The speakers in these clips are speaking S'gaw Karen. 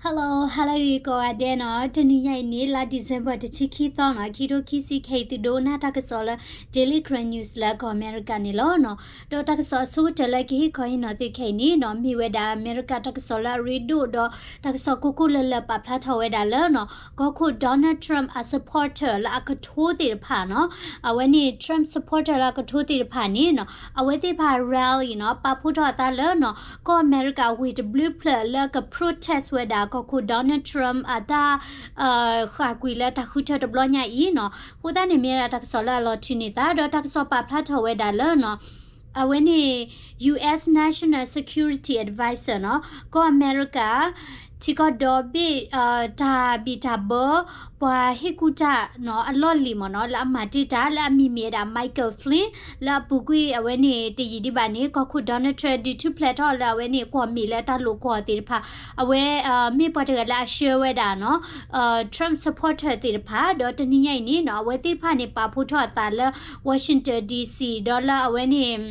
Hello, hello ဂ့ၤကိးဂၤဒဲးနီၤ, တနံၤညါအံၤန့ၣ် လါ December တဆံခံသီနီၤ, ခံထိခံဆံခဲအံၤ သုဒိကနၣ်တၢ်ကစီၣ်လၢ Daily Karen News လၢကီၢ်အမဲရကၤန့ၣ်လီၤနီၤ. ဒီးတၢ်ကစီၣ်အဆိကတၢၢ်လၢကဟ့ၣ်ခီဟ့ၣ်နီၤသုခဲအံၤန့ၣ်နီၤ, မ့ၢ်ဝဲဒၣ်အမဲရကၤတၢ်ကစီၣ်လၢအရ့ဒိၣ်ဒီး တၢ်ကစီၣ်ကိၢ်ကိၢ်လၢၤလၢၤပာ်ဖျါထီၣ်ဝဲဒၣ်လၢနီၤ, ကီၢ်ခိၣ် Donald Trump အ supporter လၢအကထိသ့ၣ်တဖၣ်နီၤ, အဝဲန့ၣ် Trump supporter လၢအကထိသ့ၣ်တဖၣ်န့ၣ်နီၤ, အဝဲသ့ၣ်တဖၣ် rally နီၤ, ပာ်ဖှိၣ်ထီၣ်အသးလၢနီၤ, ကီၢ်အမဲရကၤဝ့ၢ်တဘျုးဖျၢၣ်လၢက protest ဝဲဒၣ် ကီၢ်ခိၣ် Donald Trump အတၢ် ဃၣ်ကွံာ်လၢတၢ်ဃုထၢတဘျီညါအံၤနီၤ. အဃိသတးန့ၣ် မ့ၢ်ဝဲဒၣ်တၢ်ကစီၣ်လၢအလီၤထုးန့ၢ်သး ဒီးတၢ်ကစီၣ်ပာ်ဖျါထီၣ်ဝဲဒၣ်လၢနီၤ, အဝဲန့ၣ် US National Security Advisor နီၤ, ကီၢ်အမဲရကၤ ထံကီၢ်ဒီဘ့ၣ် တၢ်ဘံၣ်တၢ်ဘၢ ပှၤဟ့ၣ်ကူၣ်တၢ်နီၤ အလီၢ်လံၤမ့ၢ်နီၤ, လၢအမၤတ့ၢ်တၢ် လၢအမံၤမ့ၢ်ဝဲဒၣ် Michael Flynn လၢအပူၤကွံာ်အဝဲန့ၣ် တယံာ်ဒံးဘၣ်န့ၣ် ကီၢ်ခိၣ် Donald Trump ဒုးထူၣ်ဖျဲးထီၣ်လၢအဝဲန့ၣ် ကွီၢ်မ့ၢ်လၢတၢ်လိာ်ကွီၢ်သ့ၣ်တဖၣ် အဝဲ မ့ၢ်ပှၤတဂၤလၢအဆှၢဝဲဒၣ်နီၤ Trump supporter သ့ၣ်တဖၣ် ဒီးတနံၤညါအံၤန့ၣ်နီၤ အဝဲသ့ၣ်တဖၣ်န့ၣ် ပာ်ဖှိၣ်ထီၣ်အသးလၢ Washington D C ဒီးလၢအဝဲန့ၣ်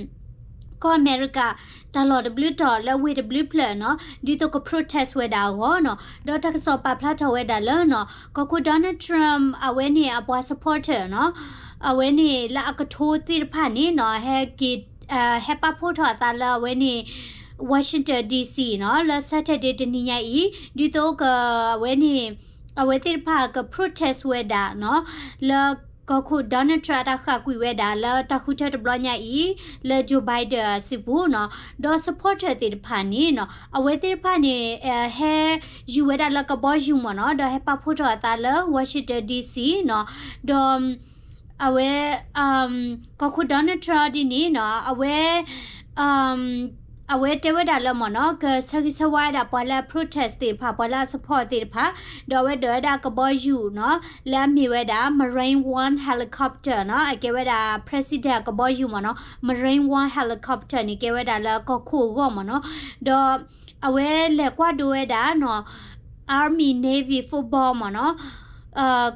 ကီၢ်အမဲရကၤ တၢ်လီၢ်တဘျုးတီၤလၢဝ့ၢ်တဘျုးဖျၢၣ်နီၤ ဒ်သိးက protest ဝဲဒၣ်အဂီၢ်နီၤ. ဒီးတၢ်ကစီၣ်ပာ်ဖျါထီၣ်ဝဲဒၣ်လၢနီၤ ကီၢ်ခိၣ် Donald Trump အဝဲန့ၣ်အပှၤ supporter နီၤ အဝဲန့ၣ်လၢအကထိသ့ၣ်တဖၣ်န့ၣ်နီၤ ဟဲက့ၤ ဟဲပာ်ဖှိၣ်ထီၣ်အသးလၢအဝဲန့ၣ် Washington D C နီၤ လၢ Saturday တနံၤညါအံၤ ဒ်သိးက အဝဲန့ၣ် အဝဲသ့ၣ်တဖၣ်က protest ဝဲဒၣ်နီၤ လၢကီၢ်ခိၣ် Donald Trump အတၢ်ဃၣ်ကွံာ်ဝဲဒၣ်လၢတၢ်ဃုထၢတဘျီညါအံၤ လၢ Joe Biden အစုပူၤနီၤ. ဒီး supporter သ့ၣ်တဖၣ်န့ၣ်နီၤ အဝဲသ့ၣ်တဖၣ်န့ၣ် ဟဲယူၤဝဲဒၣ်လၢကဘီယူၤမ့ၢ်နီၤ ဒီးဟဲပာ်ဖှိၣ်ထီၣ်အသးလၢ Washington D C နီၤ ဒီး အဝဲ ကီၢ်ခိၣ် Donald Trump ဒ်န့ၣ်နီၤ အဝဲ အဝဲတဲဝဲဒၣ်လၢမ့ၢ်နီၤ ကဆၢဂ့ၤဆၢဝါဝဲဒၣ်ပှၤလၢအ protest သ့ၣ်တဖၣ် ပှၤလၢအ support သ့ၣ်တဖၣ် ဒီးအဝဲဒိးဝဲဒၣ်ကဘီယူၤနီၤ လၢအမ့ၢ်ဝဲဒၣ် Marine One helicopter နီၤ အကဲဝဲဒၣ် president အကဘီယူၤမ့ၢ်နီၤ Marine One helicopter န့ၣ် ကဲဝဲဒၣ်လၢကီၢ်ခိၣ်အဂီၢ်မ့ၢ်နီၤ ဒီး အဝဲလဲၤကွၢ်ဒိဝဲဒၣ်နီၤ Army Navy football မ့ၢ်နီၤ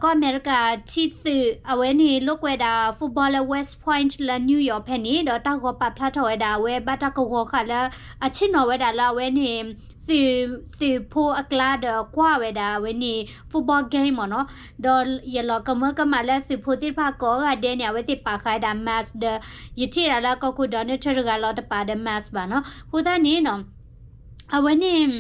ကီၢ်အမဲရကၤထံသုး အဝဲန့ၣ်လိာ်ကွဲဒၣ် football လၢ West Point လၢ New York ဖဲန့ၣ် ဒီးတၢ်ဂီၤပာ်ဖျါထီၣ်ဝဲဒၣ် အဝဲဘၣ်တၢ်ကဝီၤဃာ်လၢ အဆ့ၣ်နီၤဝဲဒၣ်လၢအဝဲန့ၣ် သုး သုးဖိအကျါဒီးကွၢ်ဝဲဒၣ် အဝဲန့ၣ် football game မ့ၢ်နီၤ ဒီးယလီၤကမၢကမၣ်လၢသုးဖိသ့ၣ်တဖၣ်ကိးဂၤဒဲးန့ၣ် အဝဲသ့ၣ်ပာ်ဃာ်ဝဲဒၣ် mask ဒီး ယထံၣ်ဒၣ်လၢကီၢ်ခိၣ် Donald Trump တဂၤလီၤတပာ်ဒီး mask ဘၣ်နီၤ အဃိသတးန့ၣ်နီၤ အဝဲန့ၣ်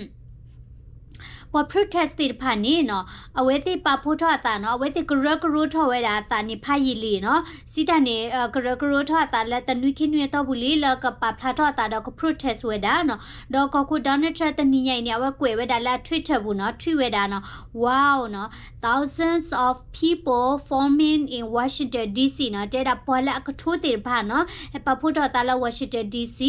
ပှၤ protest သ့ၣ်တဖၣ်န့ၣ်နီၤ အဝဲသ့ၣ်ပာ်ဖှိၣ်ထီၣ်အသးနီၤ အဝဲသ့ၣ်ကရၢကရိထီၣ်ဝဲဒၣ်အသးန့ၣ်ဖးယံာ်လံနီၤ စံးတၢ်န့ၣ် ကရၢကရိထီၣ်အသးလၢတနွံခံနွံအတီၢ်ပူၤလံ လၢကပာ်ဖျါထီၣ်အသးဒီးက protest ဝဲဒၣ်နီၤ ဒီးကီၢ်ခိၣ် Donald Trump တနံၤညါအံၤန့ၣ် အဝဲကွဲးဝဲဒၣ်လၢအ Twitter ပူၤနီၤ tweet ဝဲဒၣ်နီၤ Wow နီၤ thousands of people forming in Washington D C နီၤ တဲဒၣ်ပှၤလၢအကထိသ့ၣ်တဖၣ်နီၤ ဟဲပာ်ဖှိၣ်ထီၣ်အသးလၢ Washington D C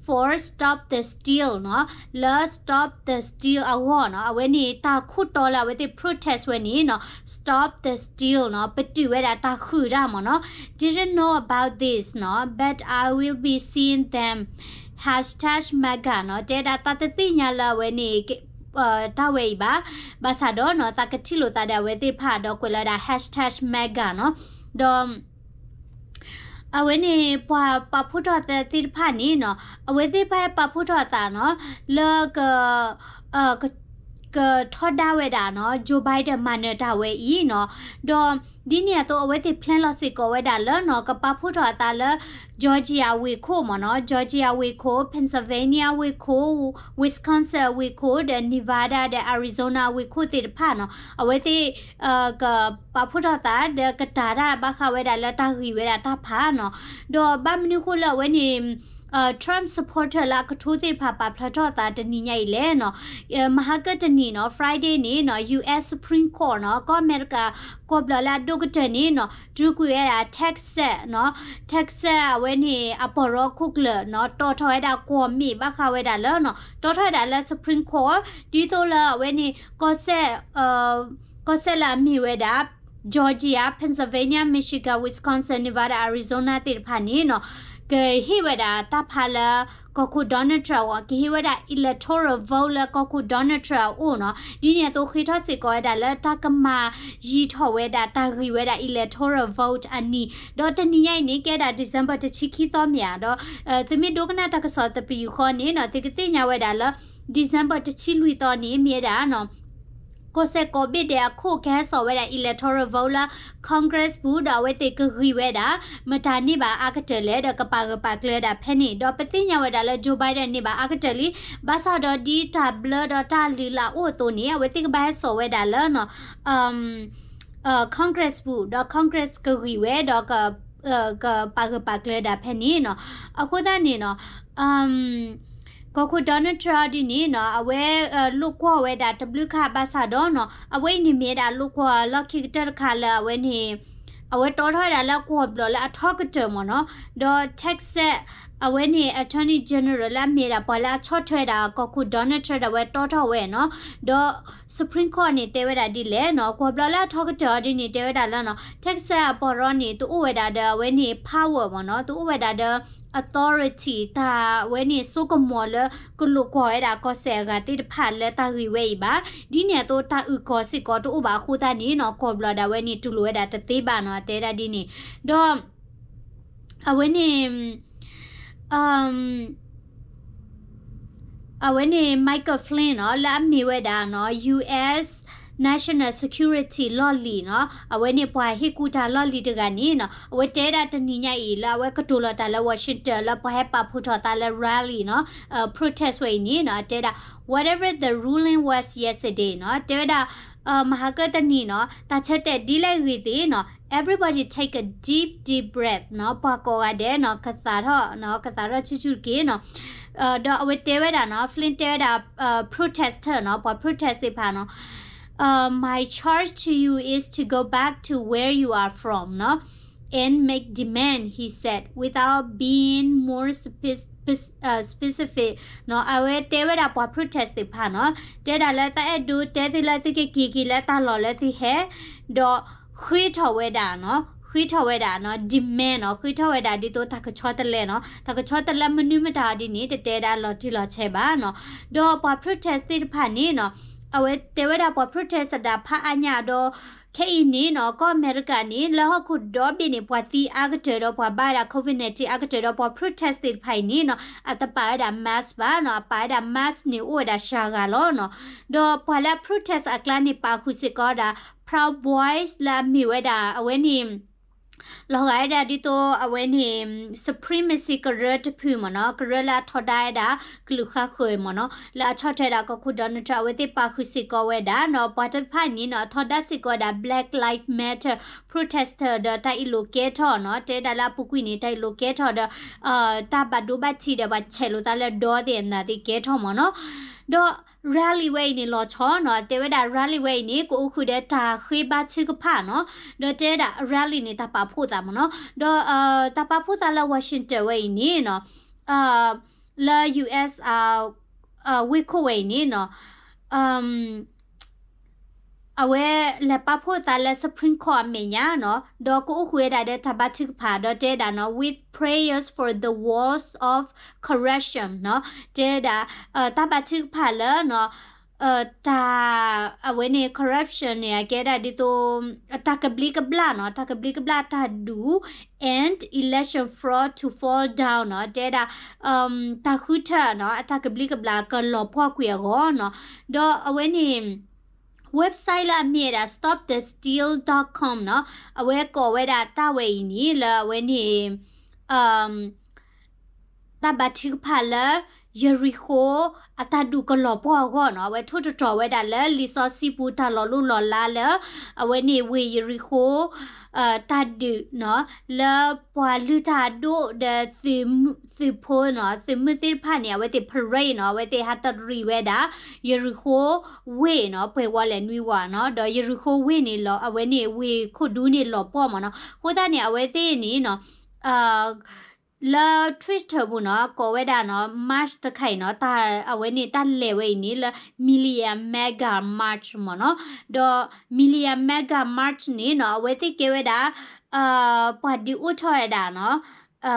for stop the steal နီၤ လၢ stop the steal အဂီၢ်နီၤ အဝဲန့ၣ်တၢ်ခိၣ်တီလၢအဝဲသ့ၣ် protest ဝဲန့ၣ်နီၤ stop the steal နီၤ ပတုာ်ဝဲဒၣ်တၢ်ဃုာ်တၢ်မ့ၢ်နီၤ didn't know about this နီၤ but I will be seeing them hashtag MAGA နီၤ တဲဒၣ်သးတသ့ၣ်ညါလၢအဝဲန့ၣ် တၢ်ဝဲအံၤဘၣ် ဘၣ်ဆၣ်ဒီးနီၤ သးကထံၣ်လိာ်သးဒီးအဝဲသ့ၣ်တဖၣ်ဒီးကွဲးလီၤဝဲဒၣ် hashtag MAGA နီၤ ဒီး အဝဲန့ၣ် ပှၤပာ်ဖှိၣ်ထီၣ်သ့ၣ်တဖၣ်န့ၣ်နီၤ အဝဲသ့ၣ်တဖၣ်ဟဲပာ်ဖှိၣ်ထီၣ်အသးနီၤ လၢက ကထီဒါဝဲဒၣ်နီၤ Joe Biden မၤနၢၤတၢ်ဝဲအံၤနီၤ ဒီးဒ်န့ၣ်အသိးအဝဲသ့ၣ် plan လီၤစ့ၢ်ကီးဝဲဒၣ်လၢနီၤ ကပာ်ဖှိၣ်ထီၣ်အသးလၢ Georgia ဝ့ၢ်ခိၣ်မ့ၢ်နီၤ Georgia ဝ့ၢ်ခိၣ် Pennsylvania ဝ့ၢ်ခိၣ် Wisconsin ဝ့ၢ်ခိၣ် ဒီး Nevada ဒီး Arizona ဝ့ၢ်ခိၣ်သ့ၣ်တဖၣ်နီၤ အဝဲသ့ၣ် ကပာ်ဖှိၣ်ထီၣ်သး ဒီးကတာ်တၢ်ဘၣ်ဃးဝဲဒၣ်လၢတၢ်ဂံၢ်ဝဲဒၣ်တၢ်ဖးနီၤ ဒီးဘၣ်မနုၤဃိလၢအဝဲန့ၣ် Trump supporter လၢအကထိသ့ၣ်တဖၣ်ပာ်ဖျါထီၣ်အသးတနံၤညါအံၤလဲၣ်နီၤ မဟါကတနံၤနီၤ Friday န့ၣ်နီၤ US Supreme Court နီၤ ကီၢ်အမဲရကၤ ကီၢ်ဘျၢလၢအဒိၣ်ကတၢၢ်န့ၣ်နီၤ တြူကွံာ်ဝဲဒၣ် Texas နီၤ Texas အဝဲန့ၣ် အပီၢ်ရီခိၣ်ကျၢၢ်နီၤ တီၣ်ထီၣ်ဝဲဒၣ်ကွီၢ်မ့ၢ်ဘၣ်ဃးဝဲဒၣ်လၢနီၤ တီၣ်ထီၣ်ဝဲဒၣ်လၢ Supreme Court ဒ်သိးလၢအဝဲန့ၣ် ကီၢ်စဲၣ် ကီၢ်စဲၣ်လၢအမ့ၢ်ဝဲဒၣ် Georgia Pennsylvania Michigan Wisconsin Nevada Arizona သ့ၣ်တဖၣ်န့ၣ်နီၤ ကဟ့ၣ်ဝဲဒၣ်တၢ်ဖးလၢ ကီၢ်ခိၣ် Donald Trump အဂီၢ် ကဟ့ၣ်ဝဲဒၣ် electoral vote လၢကီၢ်ခိၣ် Donald Trump အအိၣ်နီၤ. ဒ်န့ၣ်အသိး ဃ့ထီၣ်စ့ၢ်ကီးဝဲဒၣ်လၢတၢ်ကမၤယံၤထီၣ်ဝဲဒၣ်တၢ်ဂံၢ်ဝဲဒၣ် electoral vote အနံၤ, ဒီးတနံၤညါအံၤန့ၣ် ကဲဒၣ် December တဆံခံသီမ့ၢ်ဧါ, ဒီး သုမ့ၢ်ဒိကနၣ်တၢ်ကစီၣ်သပယူာ်ဃီန့ၣ်နီၤ သုကသ့ၣ်ညါဝဲဒၣ်လၢ December တဆံလွံၢ်သီန့ၣ် မ့ၢ်ဝဲဒၣ်နီၤ ကီၢ်စဲၣ်ကိးဘ့ၣ်ဒဲးအခိၣ်ကဟဲစိာ်ဝဲဒၣ် electoral vote လၢ Congress ပူၤ ဒီးအဝဲသ့ၣ်ကဂံၢ်ဝဲဒၣ် မတၤန့ၢ်ဘၣ်အါကတၢၢ်လဲၣ် ဒီးကပာ်ဂၢၢ်ပာ်ကျၢၤဝဲဒၣ်ဖဲန့ၣ်, ဒီးပသ့ၣ်ညါဝဲဒၣ်လၢ Joe Biden န့ၢ်ဘၣ်အါကတၢၢ်လံ, ဘၣ်ဆၣ်ဒီးဒ်တၢ်ဘျၢဒီးတၢ်လုၢ်လၢ်အိၣ်အသိးန့ၣ် အဝဲသ့ၣ်ကဘၣ်ဟဲစိာ်ဝဲဒၣ်လၢနီၤ Congress ပူၤ ဒီး Congress ကဂံၢ်ဝဲ ဒီး ကပာ်ဂၢၢ်ပာ်ကျၢၤဒၣ်ဖဲန့ၣ်နီၤ. အဃိသတးန့ၣ်နီၤ ကီၢ်ခိၣ် Donald Trump ဒ်န့ၣ်နီၤ အဝဲလိာ်ကွီၢ်ဝဲဒၣ်တဘျုးခါဘၣ်ဆၣ်ဒီးနီၤ အဝဲအံၤန့ၣ်မ့ၢ်ဝဲဒၣ်လိာ်ကွီၢ်လီၢ်ခံကတၢၢ်တခါလၢအဝဲန့ၣ် အဝဲတီထီၣ်ဝဲဒၣ်လၢကွီၢ်ဘျီၣ်လၢအထီကတၢၢ်မ့ၢ်နီၤ, ဒီး Texas အဝဲန့ၣ် Attorney General လၢအမ့ၢ်ဒၣ်ပှၤလၢအဆီၣ်ထွဲဒၣ်ကီၢ်ခိၣ် Donald Trump ဒၣ်ဝဲတီထီၣ်ဝဲနီၤ, ဒီး Supreme Court န့ၣ် တဲဝဲဒၣ်ဒ်လဲၣ်နီၤ, ကွီၢ်ဘျီၣ်လၢအထီကတၢၢ်အီၤဒ်န့ၣ် တဲဝဲဒၣ်လၢနီၤ Texas အပီၢ်ရီန့ၣ် တအိၣ်ဝဲဒၣ်ဒီးအဝဲန့ၣ် power မ့ၢ်နီၤ, တအိၣ်ဝဲဒၣ်ဒီး authority တၢ်ဝဲန့ၣ် စိကမီၤလၢ ကလိာ်ကွီၢ်ဝဲဒၣ်ကီၢ်စဲၣ်အဂၤသ့ၣ်တဖၣ်လၢတၢ်ဂ့ၢ်ဝဲအံၤဘၣ်, ဒ်န့ၣ်အသိးတၢ်အုၣ်ကီၤစ့ၢ်ကီးတအိၣ်ဘၣ်အဃိသတးန့ၣ်နီၤ ကွီၢ်ဘျီၣ်ဒၣ်ဝဲန့ၣ် တူၢ်လိာ်ဝဲဒၣ်တသ့ဘၣ်နီၤ တဲဒၣ်ဒ်န့ၣ်, ဒီး အဝဲန့ၣ် အဝဲန့ၣ် Michael Flynn နီၤ လၢအမ့ၢ်ဝဲဒၣ်နီၤ U S National Security လီၢ်လံၤနီၤ, အဝဲန့ၣ်ပှၤဟ့ၣ်ကူၣ်တၢ်လီၢ်လံၤတဂၤန့ၣ်နီၤ အဝဲတဲဒၣ်တနံၤညါအံၤ လၢအဝဲကတိၤလီၤတၢ်လၢ Washington လၢပှၤဟဲပာ်ဖှိၣ်ထီၣ်သးလၢ rally နီၤ, protest ဝဲအံၤန့ၣ်နီၤ အတဲဒၣ် whatever the ruling was yesterday နီၤ, တဲဝဲဒၣ် မဟါကတနံၤနီၤ တၢ်ဆၢတဲာ်ဒ်လဲၣ်ဂ့ၤသ့ၣ်နီၤ everybody take a deep deep breath နီၤ, ပှၤကိးဂၤဒဲးနီၤ ကသးထီၣ်နီၤ ကသးထီၣ်ဆူၣ်ဆူၣ်တက့ၢ်နီၤ, ဒီးအဝဲတဲဝဲဒၣ်နီၤ Flynn တဲဝဲဒၣ် protester နီၤ ပှၤ protest သ့ၣ်တဖၣ်နီၤ My charge to you is to go back to where you are from နီၤ and make demand, he said, without being more spec- spec- uh, specific နီၤ, အဝဲတဲဝဲဒၣ်ပှၤ protest သ့ၣ်တဖၣ်နီၤ, တဲဒၣ်လၢသးအဲၣ်ဒိးတဲသုလၢသုကက့ၤက့ၤလၢတၢ်လီၢ်လၢသုဟဲ, ဒီးဃ့ထီၣ်ဝဲဒၣ်နီၤ, ဃ့ထီၣ်ဝဲဒၣ်နီၤ demand နီၤ, ဃ့ထီၣ်ဝဲဒၣ်ဒ်သိးတၢ်ကဆီတလဲနီၤ, တၢ်ကဆီတလဲမနုၤမတၤဒ်န့ၣ် တတဲဒၣ်လီၤတံၢ်လီၤဆဲးဘၣ်နီၤ, ဒီးပှၤ protest သ့ၣ်တဖၣ်န့ၣ်နီၤ, အဝဲတဲဝဲဒၣ်ပှၤ protest အဒၣ်ဖးအါညါဒီး ခဲအံၤန့ၣ်နီၤ ကီၢ်အမဲရကၤန့ၣ် လၢဟီၣ်ခိၣ်ဒီဘ့ၣ်န့ၣ် ပှၤသံအါကတၢၢ်ဒီးပှၤဘါဝဲဒၣ် COVID nineteen အါကတၢၢ်ဒီးပှၤ protest သ့ၣ်တဖၣ်အံၤန့ၣ်နီၤ အတပာ်ဝဲဒၣ် mask ဘၣ်နီၤ, အပာ်ဝဲဒၣ် mask န့ၣ် အိၣ်ဝဲဒၣ်စှၤဂၤလီၤနီၤ, ဒီးပှၤလၢအ protest အကျါန့ၣ် ပာ်ဃုာ်စ့ၢ်ကီးဝဲဒၣ် Proud Boys လၢအမ့ၢ်ဝဲဒၣ်အဝဲန့ၣ် လီၤဂာ်ဝဲဒၣ်ဒ်သိးအဝဲန့ၣ် supremacy ကရၢတဖုမ့ၢ်နီၤ, ကရၢလၢအထီဒါဝဲဒၣ် ကလုာ်ဃါဃၢၤမ့ၢ်နီၤ, လၢအဆီၣ်ထွဲဒၣ်ကီၢ်ခိၣ် Donald Trump အဝဲသ့ၣ်ပာ်ဃုာ်စ့ၢ်ကီးဝဲဒၣ်နီၤ, ပှၤတဖၣ်န့ၣ်နီၤ အထီဒါစ့ၢ်ကီးဝဲဒၣ် Black Lives Matter protester ဒီးတၢ်အ့ၣ်လိာ်ကဲထီၣ်နီၤ, တဲဒၣ်လၢအပူၤကွံာ်န့ၣ် တၢ်အ့ၣ်လိာ်ကဲထီၣ်ဒီး တၢ်ဘၣ်ဒိဘၣ်ထံးဒီးပှၤဆဲးလိာ်သးလၢဒီသ့ၣ်မနုၤသ့ၣ်ကဲထီၣ်မ့ၢ်နီၤ, ဒီး rally ဝဲအံၤန့ၣ်လီၤဆီနီၤ, တဲဝဲဒၣ် rally ဝဲအံၤန့ၣ် ကအိၣ်ဃုာ်ဒီးတၢ်ဃ့ဘါထုကဖၣ်နီၤ, ဒီးတဲဝဲဒၣ် rally န့ၣ် တၢ်ပာ်ဖှိၣ်သးမ့ၢ်နီၤ, ဒီး တၢ်ပာ်ဖှိၣ်သးလၢ Washington ဝဲအံၤန့ၣ်နီၤ, လၢ U S ဝ့ၢ်ခိၣ်ဝဲအံၤန့ၣ်နီၤ, အဝဲလဲၤပာ်ဖှိၣ်သးလၢ Supreme Court အမဲာ်ညါနီၤ, ဒီးကအိၣ်ဃုာ်ဝဲဒၣ်ဒီးတၢ်ဘါထုကဖၣ် ဒီးတဲဝဲဒၣ်နီၤ with prayers for the walls of corruption နီၤ, တဲဝဲဒၣ် တၢ်ဘါထုကဖၣ်လၢနီၤ တၢ် အဝဲန့ၣ် corruption န့ၣ် အကဲဒၣ်ဒ်သိး တၢ်ကဘျံးကဘျၣ်နီၤ, တၢ်ကဘျံးကဘျၣ်တၢ်ဒူၣ် and election fraud to fall down နီၤ, တဲဒၣ် တၢ်ဃုထၢနီၤ အတၢ်ကဘျံးကဘျၣ်ကလီၤပှီၢ်ကွံာ်အဂီၢ်နီၤ, ဒီးအဝဲန့ၣ် website လၢအမ့ၢ်ဝဲဒၣ် stop the steal dot com နီၤ, အဝဲကိးဝဲဒၣ်တၢ်ဝဲအံၤန့ၣ် လၢအဝဲန့ၣ် တၢ်ဘါထုကဖၣ်လၢ ယရံၤဃိ အတၢ်ဒူၣ်ကလီၤပှီၢ်အဂီၢ်နီၤ, အဝဲထိၣ်သတြီၤဝဲဒၣ်လၢလံာ်စီဆှံပူၤတၢ်လီၤလိၢ်လီၤလးလၢ အဝဲန့ၣ်ဝ့ၢ်ယရံၤဃိ တၢ်ဒုးနီၤ, လၢပှၤလုၢ်တၢ်အဒိၣ်ဒီးသုးဖိနီၤ, သုးမုၢ်သ့ၣ်တဖၣ်န့ၣ် အဝဲသ့ၣ် parade နီၤ, အဝဲသ့ၣ်ဟးတရံးဝဲဒၣ် ယရံၤဃိဝ့ၢ်နီၤ, ပှဲၤဝီလဲၤနွံဝီနီၤ, ဒီးယရံၤဃိဝ့ၢ်န့ၣ်လီၤ အဝဲန့ၣ်ဝ့ၢ်ခိၣ်ဒူန့ၣ်လီၤပှီၢ်မ့ၢ်နီၤ, အဃိသတးန့ၣ် အဝဲသ့ၣ်န့ၣ်နီၤ လၢ Twitter ပူၤနီၤ ကိးဝဲဒၣ်နီၤ March တခါအံၤနီၤ, တၢ် အဝဲန့ၣ်တၢ်လဲၤဝဲအံၤန့ၣ် လၢ Million Mega March မ့ၢ်နီၤ, ဒီး Million Mega March န့ၣ်နီၤ အဝဲသ့ၣ်ကဲဝဲဒၣ် ပှၤဒုးအိၣ်ထီၣ်ဝဲဒၣ်နီၤ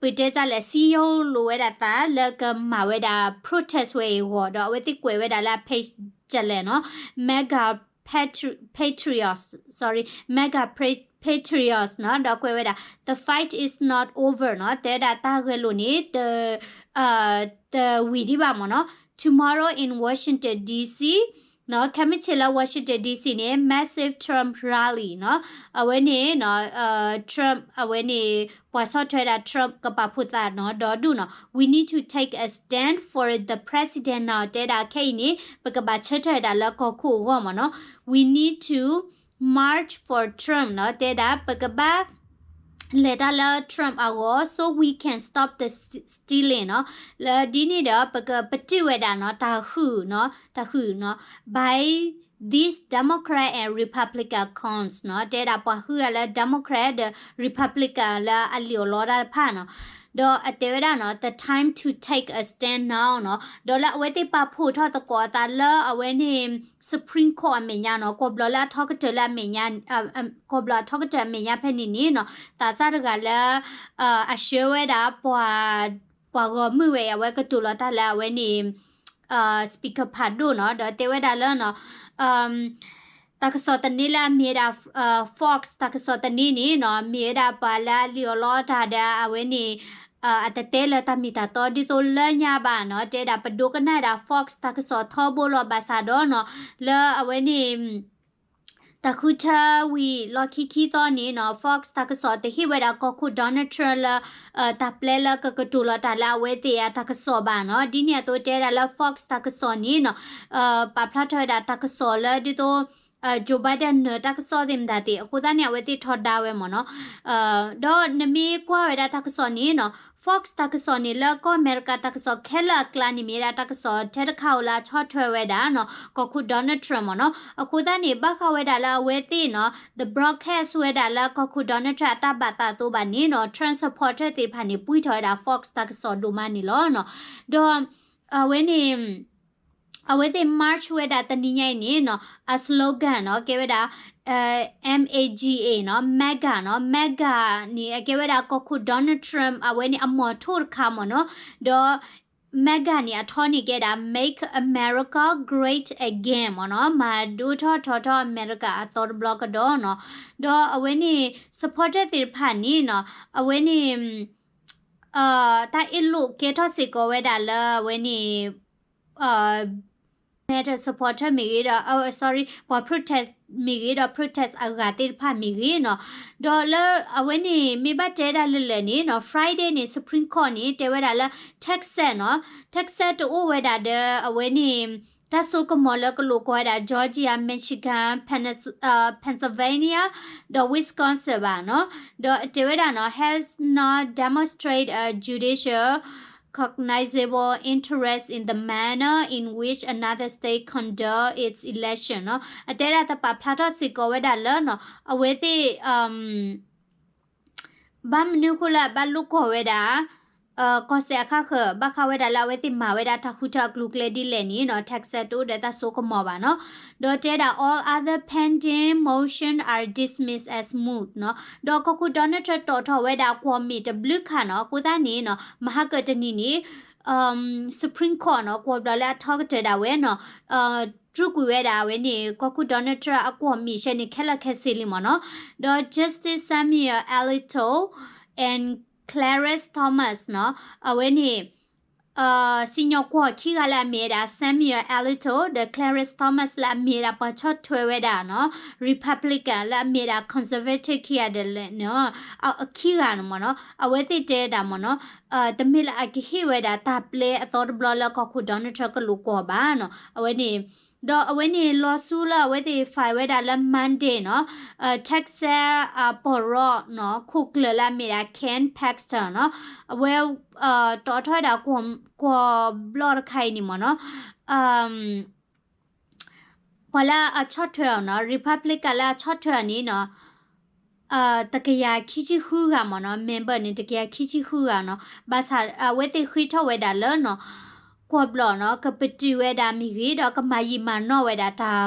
ပတဲတၢ်လဲၣ် စံယိလိာ်ဝဲဒၣ်သးလၢကမၤဝဲဒၣ် protest ဝဲအံၤအဂီၢ် ဒီးအဝဲသ့ၣ်ကွဲးဝဲဒၣ်လၢအ page တလဲၣ်နီၤ mega patri- patriots, sorry, mega patriots နီၤ ဒီးကွဲးဝဲဒၣ် the fight is not over နီၤ တဲဝဲဒၣ်တၢ်ဂဲၤလိာ်န့ၣ် တ တဝံၤဒံးဘၣ်မ့ၢ်နီၤ tomorrow in Washington D C နီၤ ခဲမုၢ်ဆ့ၣ်လၢ Washington D C န့ၣ် massive Trump rally နီၤ အဝဲန့ၣ် Trump အဝဲန့ၣ် ပှၤဆီၣ်ထွဲဒၣ် Trump ကပာ်ဖှိၣ်သးနီၤ ဒီဒူၣ်နီၤ we need to take a stand for the president now တဲဒၣ်ခဲအံၤန့ၣ် ပကဘၣ်ဆၢထၢၣ်ဒၣ်လၢကီၢ်ခိၣ်အဂီၢ်မ့ၢ်နီၤ we need to march for Trump နီၤ တဲဒၣ်ပကဘၣ် လဲၤတၢ်လၢ Trump အဂီၢ် so we can stop the stealing နီၤ လၢဒ်န့ၣ်ဒီး ပကပတုာ်ဝဲဒၣ်နီၤ တၢ်ဃုာ်နီၤ တၢ်ဃုာ်နီၤ by these Democrat and Republican cons နီၤ တဲဒၣ်ပှၤဃုာ်ဂၤလၢ Democrat ဒီး Republican လၢအလံာ်အိၣ်လီတၢ်တဖၣ်နီၤ ဒီးအတဲဝဲဒၣ်နီၤ the time to take a stand now နီၤ ဒီးလၢအဝဲသ့ၣ်ပာ်ဖှိၣ်ထီၣ်သကိးအသးလၢအဝဲန့ၣ် Supreme Court အမဲာ်ညါနီၤ ကွီၢ်ဘျီၢ်လၢအထီကတၢၢ်လၢအမဲာ်ညါ ကွီၢ်ဘျီၢ်အထီကတၢၢ်အမဲာ်ညါဖဲန့ၣ်န့ၣ်နီၤ သးစၢ်တဂၤလၢ အဆှၢဝဲဒၣ် ပှၤဂီၢ်မုၢ်ဝဲအံၤ အဝဲကတိၤလီၤတၢ်လၢအဝဲန့ၣ် speaker ဖးဒိၣ်နီၤ ဒီးတဲဝဲဒၣ်လၢနီၤ တၢ်ကစီၣ်သန့လၢအမ့ၢ်ဝဲဒၣ် Fox တၢ်ကစီၣ်သန့န့ၣ်နီၤ မ့ၢ်ဝဲဒၣ်ပှၤလၢအလံာ်အိၣ်လီတၢ်ဒီးအဝဲန့ၣ် အတတဲလၢတၢ်မ့ၢ်တၢ်တီဒ်သိးလၢညါဘၣ်နီၤ တဲဒၣ်ပဒိကနၣ်ဒၣ် Fox တၢ်ကစီၣ်ထီဘိလီၤဘၣ်ဆၣ်ဒီးနီၤ လၢအဝဲန့ၣ် တၢ်ဃုထၢဝံၤလီၢ်ခံခံသီန့ၣ်နီၤ Fox တၢ်ကစီၣ်တဟ့ၣ်ဝဲဒၣ်ကီၢ်ခိၣ် Donald Trump လၢ တၢ်ပျဲလၢကကတိၤလီၤတၢ်လၢအဝဲသ့ၣ်အတၢ်ကစီၣ်ဘၣ်နီၤ ဒ်န့ၣ်အသိးတဲဒၣ်လၢ Fox တၢ်ကစီၣ်န့ၣ်နီၤ ပာ်ဖျါထီၣ်ဝဲဒၣ်တၢ်ကစီၣ်လၢဒ်သိး Joe Biden နၢၤတၢ်ကစီၣ်သ့ၣ်မတၤသ့ၣ် အဃိသတးန့ၣ် အဝဲသ့ၣ်ထီဒါဝဲမ့ၢ်နီၤ ဒီးနမ့ၢ်ကွၢ်ဝဲဒၣ်တၢ်ကစီၣ်န့ၣ်နီၤ Fox တၢ်ကစီၣ်န့ၣ် လၢကီၢ်အမဲရကၤတၢ်ကစီၣ်ခဲလၢာ်အကျါန့ၣ် မ့ၢ်ဝဲဒၣ်တၢ်ကစီၣ်ထဲတခါဧိၤလၢအဆီၣ်ထွဲဝဲဒၣ်နီၤ ကီၢ်ခိၣ် Donald Trump မ့ၢ်နီၤ အဃိသတးန့ၣ် ဘၣ်ဃးဝဲဒၣ်လၢအဝဲသ့ၣ်နီၤ the broadcast ဝဲဒၣ်လၢကီၢ်ခိၣ် Donald Trump အတၢ်ဘၣ်သးအသိးဘၣ်န့ၣ်နီၤ Trump supporter သ့ၣ်တဖၣ်န့ၣ် ပှံၢ်ထီၣ်ဝဲဒၣ် Fox တၢ်ကစီၣ်ဒိၣ်မးန့ၣ်လီၤနီၤ ဒီး အဝဲန့ၣ် အဝဲသ့ၣ် march ဝဲဒၣ်တနံၤညါအံၤန့ၣ်နီၤ အ slogan နီၤ ကဲဝဲဒၣ် MAGA နီၤ MAGA နီၤ MAGA န့ၣ် အကဲဝဲဒၣ်ကီၢ်ခိၣ် Donald Trump အဝဲန့ၣ်အမီၤထိၣ်တခါမ့ၢ်နီၤ ဒီး MAGA န့ၣ် အထီန့ၣ်ကဲဒၣ် Make America Great Again မ့ၢ်နီၤ မၤဒိၣ်ထီၣ်ထီထီၣ်အမဲရကၤအသီတဘျီကဒီးနီၤ ဒီးအဝဲန့ၣ် supporter သ့ၣ်တဖၣ်န့ၣ်နီၤ အဝဲန့ၣ် တၢ်အ့ၣ်လိာ်ကဲထီၣ်စ့ၢ်ကီးဝဲဒၣ်လၢအဝဲန့ၣ် Donald supporter မ့ၢ်ဂ့ၤဒီး sorry ပှၤ protest မ့ၢ်ဂ့ၤဒီး protest အဂၤသ့ၣ်တဖၣ်မ့ၢ်ဂ့ၤနီၤ ဒီးလၢအဝဲန့ၣ် မ့ၢ်ဘၣ်တဲဒၣ်လၢလၢာ်န့ၣ်နီၤ Friday န့ၣ် Supreme Court န့ၣ် တဲဝဲဒၣ်လၢ Texas နီၤ Texas တအိၣ်ဝဲဒၣ်ဒီးအဝဲန့ၣ် တၢ်စိကမီၤလၢကလိာ်ကွီၢ်ဝဲဒၣ် Georgia, Michigan, Pennsylvania ဒီး Wisconsin ဘၣ်နီၤ ဒီးတဲဝဲဒၣ်နီၤ has not demonstrated a judicial cognizable interest in the manner in which another state conduct its election နီၤ အတဲဒၣ်တပာ်ဖျါထီၣ်စ့ၢ်ကီးဝဲဒၣ်လၢနီၤ အဝဲသ့ၣ် ဘၣ်မနုၤဃိလၢအဘၣ်လိာ်ကွီၢ်ဝဲဒၣ် ကီၢ်စဲၣ်အခါဃၢၤ ဘၣ်ဃးဝဲဒၣ်လၢအဝဲသ့ၣ်မၤဝဲဒၣ်တၢ်ဃုထၢအကျိၤအကျဲဒ်လဲၣ်န့ၣ်နီၤ Texas တအိၣ်ဒီးတၢ်စိကမီၤဘၣ်နီၤ ဒီးတဲဒၣ် all other pending motion are dismissed as moot နီၤ ဒီးကီၢ်ခိၣ် Donald Trump တီၣ်ထီၣ်ဝဲဒၣ်ကွီၢ်မ့ၢ်တဘျုးခါနီၤ အဃိသတးန့ၣ်နီၤ မဟါကတနံၤန့ၣ် Supreme Court နီၤ ကွီၢ်ဘျီၣ်လၢအထီကတၢၢ်ဒၣ်ဝဲနီၤ တြူာ်ကွံာ်ဝဲဒၣ်ဝဲန့ၣ် ကီၢ်ခိၣ် Donald Trump အကွီၢ်မ့ၢ်ဆဲန့ၣ် ခဲလၢာ်ခဲဆ့လံမ့ၢ်နီၤ ဒီး Justice Samuel Alito and Clarence Thomas နီၤ အဝဲန့ၣ် စံၣ်ညီၣ်ကွီၢ်ခံဂၤလၢအမ့ၢ်ဝဲဒၣ် Samuel Alito ဒီး Clarence Thomas လၢအမ့ၢ်ဝဲဒၣ်ပှၤဆီၣ်ထွဲဝဲဒၣ်နီၤ Republican လၢအမ့ၢ်ဝဲဒၣ် conservative ခံဂၤဒဲးလဲၣ်နီၤ ခံဂၤန့ၣ်မ့ၢ်နီၤ အဝဲသ့ၣ်တဲဝဲဒၣ်မ့ၢ်နီၤ တမ့ၢ်လၢအကဟ့ၣ်ဝဲဒၣ်တၢ်ပျဲအသီတဘျီလၢကီၢ်ခိၣ် Donald Trump ကလိာ်ကွီၢ်ဘၣ်နီၤ အဝဲန့ၣ် ဒီးအဝဲန့ၣ် lawsuit လၢအဝဲသ့ၣ် file ဝဲဒၣ်လၢ Monday နီၤ Texas အပီၢ်ရီနီၤ ခိၣ်ကျၢၢ်လၢအမ့ၢ်ဒၣ် Ken Paxton နီၤ အဝဲ တီၣ်ထီၣ်ဝဲဒၣ်ကွီၢ်ဘျီၣ်တခါအံၤန့ၣ်မ့ၢ်နီၤ ပှၤလၢအဆီၣ်ထွဲအီၤနီၤ Republican လၢအဆီၣ်ထွဲအီၤန့ၣ်နီၤ တကယၤခံဆံဃုဂၤမ့ၢ်နီၤ member န့ၣ် တကယၤခံဆံဃုဂၤနီၤ ဘၣ်ဆၣ်အဝဲသ့ၣ်ဃ့ထီၣ်ဝဲဒၣ်လၢနီၤ ကွီၢ်ဘျီၣ်နီၤ ကပတုာ်ဝဲဒၣ်မ့ၢ်ဂ့ၤ ဒီးကမၤယံာ်မၤနီၢ်ဝဲဒၣ်တၢ်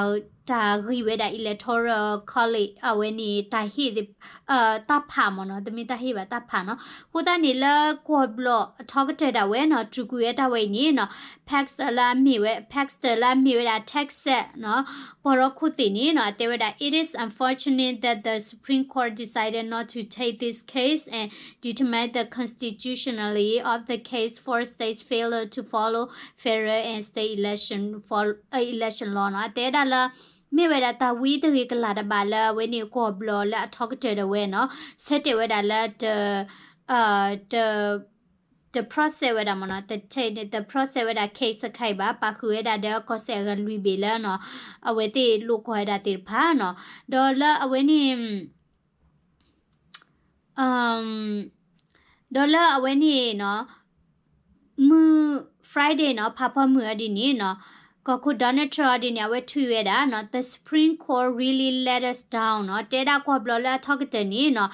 တၢ်ဂံၢ်ဝဲဒၣ် electoral college အဝဲန့ၣ် တၢ်ဟ့ၣ်သ့ၣ် တၢ်ဖးမ့ၢ်နီၤ, တမ့ၢ်တၢ်ဟ့ၣ်ဘၣ် တၢ်ဖးနီၤ. အဃိသတးန့ၣ် လၢကီၢ်ဘျီၣ်အထီကတၢၢ်ဒၣ်ဝဲနီၤ တြူၤကွံာ်ဝဲတၢ်ဝဲအံၤန့ၣ်နီၤ Paxton လၢအမ့ၢ်ဝဲ Paxton လၢအမ့ၢ်ဝဲဒၣ် Texas နီၤ ပှၤရီခိၣ်သ့ၣ်န့ၣ်နီၤ အတဲဝဲဒၣ် It is unfortunate that the Supreme Court decided not to take this case and determine the constitutionality of the case for states' failure to follow federal and state election, for, election law နီၤ. အတဲဒၣ်လၢ မ့ၢ်ဝဲဒၣ်တၢ်ဝံတဂ့ၤကလာ်တဘၣ်လၢအဝဲန့ၣ်ကီၢ်ဘျီၣ်လၢအထီကတၢၢ်ဒၣ်ဝဲနီၤ ဆၢတဲာ်ဝဲဒၣ်လၢ တ တ တ process ဝဲဒၣ်မ့ၢ်နီၤ, တ process ဝဲဒၣ် case တခါအံၤဘၣ်, ပာ်ဃုာ်ဝဲဒၣ်ဒီးကီၢ်စဲၣ်အဂၤလွံၢ်ဘ့ၣ်လၢနီၤ အဝဲသ့ၣ်လိၣ်ကီၢ်ဝဲဒၣ်သ့ၣ်တဖၣ်နီၤ. ဒီးလၢအဝဲန့ၣ် ဒီးလၢအဝဲန့ၣ်နီၤ မုၢ် Friday နီၤ ဖးဖီမုၢ်အီၤဒ်န့ၣ်နီၤ ကီၢ်ခိၣ် Donald Trump အီၤဒ်န့ၣ် အဝဲထွံၣ်ဝဲဒၣ်နီၤ The Supreme Court really let us down နီၤ, တဲဒၣ်ကီၢ်ဘျီၣ်လၢအထီကတၢၢ်န့ၣ်နီၤ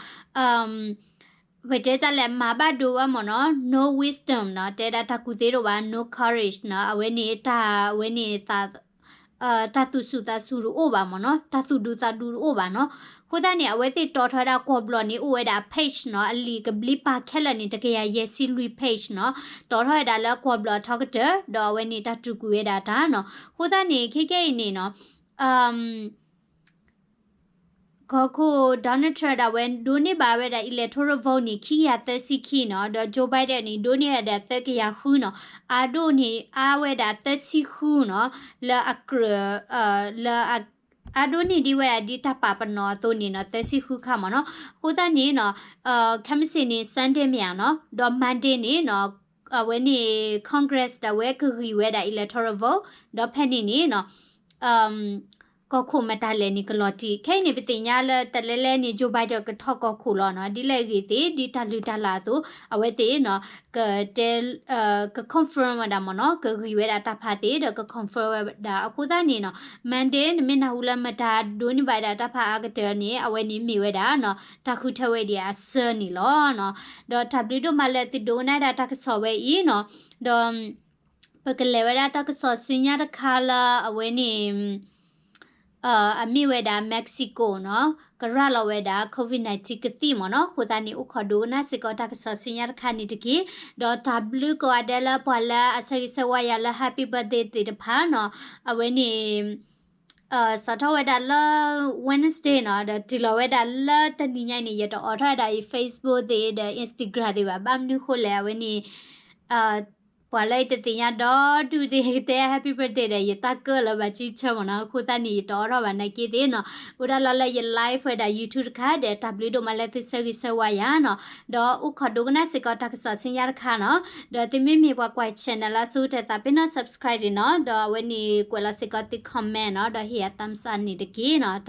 ပတဲတၢ်လဲၣ် မၤဘၣ်ဒိဝဲမ့ၢ်နီၤ no wisdom နီၤ, တဲဒၣ်တၢ်ကူၣ်သ့တအိၣ်ဘၣ် no courage နီၤ, အဝဲန့ၣ်တၢ် အဝဲန့ၣ် တၢ်သူၣ်ဆူၣ်သးဆူၣ်တအိၣ်ဘၣ်မ့ၢ်နီၤ, တၢ်သူၣ်ဒူသးဒူတအိၣ်ဘၣ်နီၤ. အဃိသတးန့ၣ် အဝဲသ့ၣ်တီထီၣ်ဝဲဒၣ်ကီၢ်ဘျီၣ်န့ၣ် အိၣ်ဝဲဒၣ် page နီၤ, အလံာ်ကဘျံးပၤခဲလၢာ်န့ၣ် တကယၤယဲၢ်ဆံလွံၢ် page နီၤ, တီထီၣ်ဝဲဒၣ်လၢကီၢ်ဘျီၣ်အထီကတၢၢ် ဒီးအဝဲန့ၣ်တၢ်တြူၤကွံာ်ဝဲဒၣ်တၢ်နီၤ. အဃိသတးန့ၣ် ခဲကဲအံၤန့ၣ်နီၤ ကီၢ်ခိၣ် Donald Trump ဒၣ်ဝဲဒိးန့ၢ်ဘၣ်ဝဲဒၣ် electoral vote န့ၣ် ခံကယၤသၢဆံခံနီၤ, ဒီး Joe Biden န့ၣ် ဒိးန့ၢ်ဝဲဒၣ်သၢကယၤဃုနီၤ, အါဒိၣ်န့ၣ် အါဝဲဒၣ်သၢဆံဃုနီၤ, လၢအကြၢး လၢ အါဒိၣ်န့ၢ်ဒံးဝဲဒၣ်ဒ်တၢ်ပာ်ပနီၣ်အသိးန့ၣ်နီၤ သၢဆံဃုခါမ့ၢ်နီၤ. အဃိသတးန့ၣ်နီၤ ခဲမုၢ်ဆ့ၣ်န့ၣ် Sunday မ့ၢ်ဧါနီၤ, ဒီး Monday န့ၣ်နီၤ အဝဲန့ၣ် Congress ဒၣ်ဝဲကဂံၢ်ဝဲဒၣ် electoral vote ဒီးဖဲန့ၣ်န့ၣ်နီၤ ကီၢ်ခိၣ်မတၤလဲၣ်န့ၣ်ကလီၤတံၢ်. ခဲအံၤန့ၣ် ပသ့ၣ်ညါလၢတၢ်လဲၤလဲၤန့ၣ် Joe Biden ကထီၣ်ကီၢ်ခိၣ်လီၤနီၤ. ဒ်လဲၣ်ဂ့ၤသ့ၣ် ဒ်တၢ်လုၢ်တၢ်လၢ်အသိး အဝဲသ့ၣ်နီၤ ကတဲ က confirm ဝဲဒၣ်မ့ၢ်နီၤ, ကဂံၢ်ဝဲဒၣ်တၢ်ဖးသ့ၣ်ဒီးက confirm ဝဲဒၣ်. အဃိသတးန့ၣ်နီၤ Monday နမ့ၢ်နၢ်ဟူလၢမတၤဒိးန့ၢ်ဘၣ်ဝဲဒၣ်တၢ်ဖးအါကတၢၢ်န့ၣ် အဝဲန့ၣ်မ့ၢ်ဝဲဒၣ်နီၤ တၢ်ဃုထၢဝဲဒံးအဆၢန့ၣ်လီၤနီၤ. ဒီးတၢ်ဘျုးဒိၣ်မးလၢသုဒိကနၣ်ဒၣ်တၢ်ကစီၣ်ဝဲအံၤနီၤ, ဒီး ပကလဲၤဝဲဒၣ်တၢ်ကစီၣ်ဆူညါတခါလၢအဝဲန့ၣ် အမ့ၢ်ဝဲဒၣ် Mexico နီၤ, ကရၤလီၤဝဲဒၣ် COVID nineteen ကသံၣ်မ့ၢ်နီၤ. အဃိသတးန့ၣ် အိၣ်ခိးဒိကနၣ်စ့ၢ်ကီးတၢ်ကစီၣ်ဆူညါတခါန့ၣ်တက့ၢ်. ဒီးတၢ်ဘျုးကိးဂၤဒဲးလၢပှၤလၢအဆၢဂ့ၤဆၢဝါယၤလၢ Happy Birthday သ့ၣ်တဖၣ်နီၤ, အဝဲန့ၣ် စးထီၣ်ဝဲဒၣ်လၢ Wednesday နီၤ, ဒီးတုၤလီၤဝဲဒၣ်လၢတနံၤညါအံၤန့ၣ် ယတအိးထီၣ်ဝဲဒၣ်အံၤ Facebook သ့ၣ်ဒီး Instagram သ့ၣ်ဘၣ်. ဘၣ်မနုၤဃိလဲၣ် အဝဲန့ၣ် ပှၤလၢယတသ့ၣ်ညါဒီဒူၣ်သ့ၣ် ကတဲ Happy Birthday ဒီး ယတၢ်ကၢၣ်လၢၤဘၣ်ကံဆၢမ့ၢ်နီၤ. အဃိသတးန့ၣ် ယတအိးထီၣ်ဘၣ်နာ်က့သ့ၣ်နီၤ. အိၣ်ဒၣ်လီၤလၢယ live ဝဲဒၣ် YouTube တခါဒီး တၢ်ဘျုးဒိၣ်မးလၢသုဆၢဂ့ၤဆၢဝါယၤနီၤ. ဒီးအိၣ်ခိးဒိကနၣ်စ့ၢ်ကီးတၢ်ကစီၣ်ဆူညါတခါနီၤ. ဒီးသုမ့မ့ၢ်ပှၤကွၢ် channel လၢအဆိကတၢၢ်သးပ့ၤနီၣ် subscribe န့ၣ်နီၤ. ဒီးအဝဲန့ၣ်ကွဲးလီၤစ့ၢ်ကီးသု comment နီၤ. ဒီးဟ့ၣ်ယၤ thumbs up န့ၣ်တက့ၢ်နီၤ.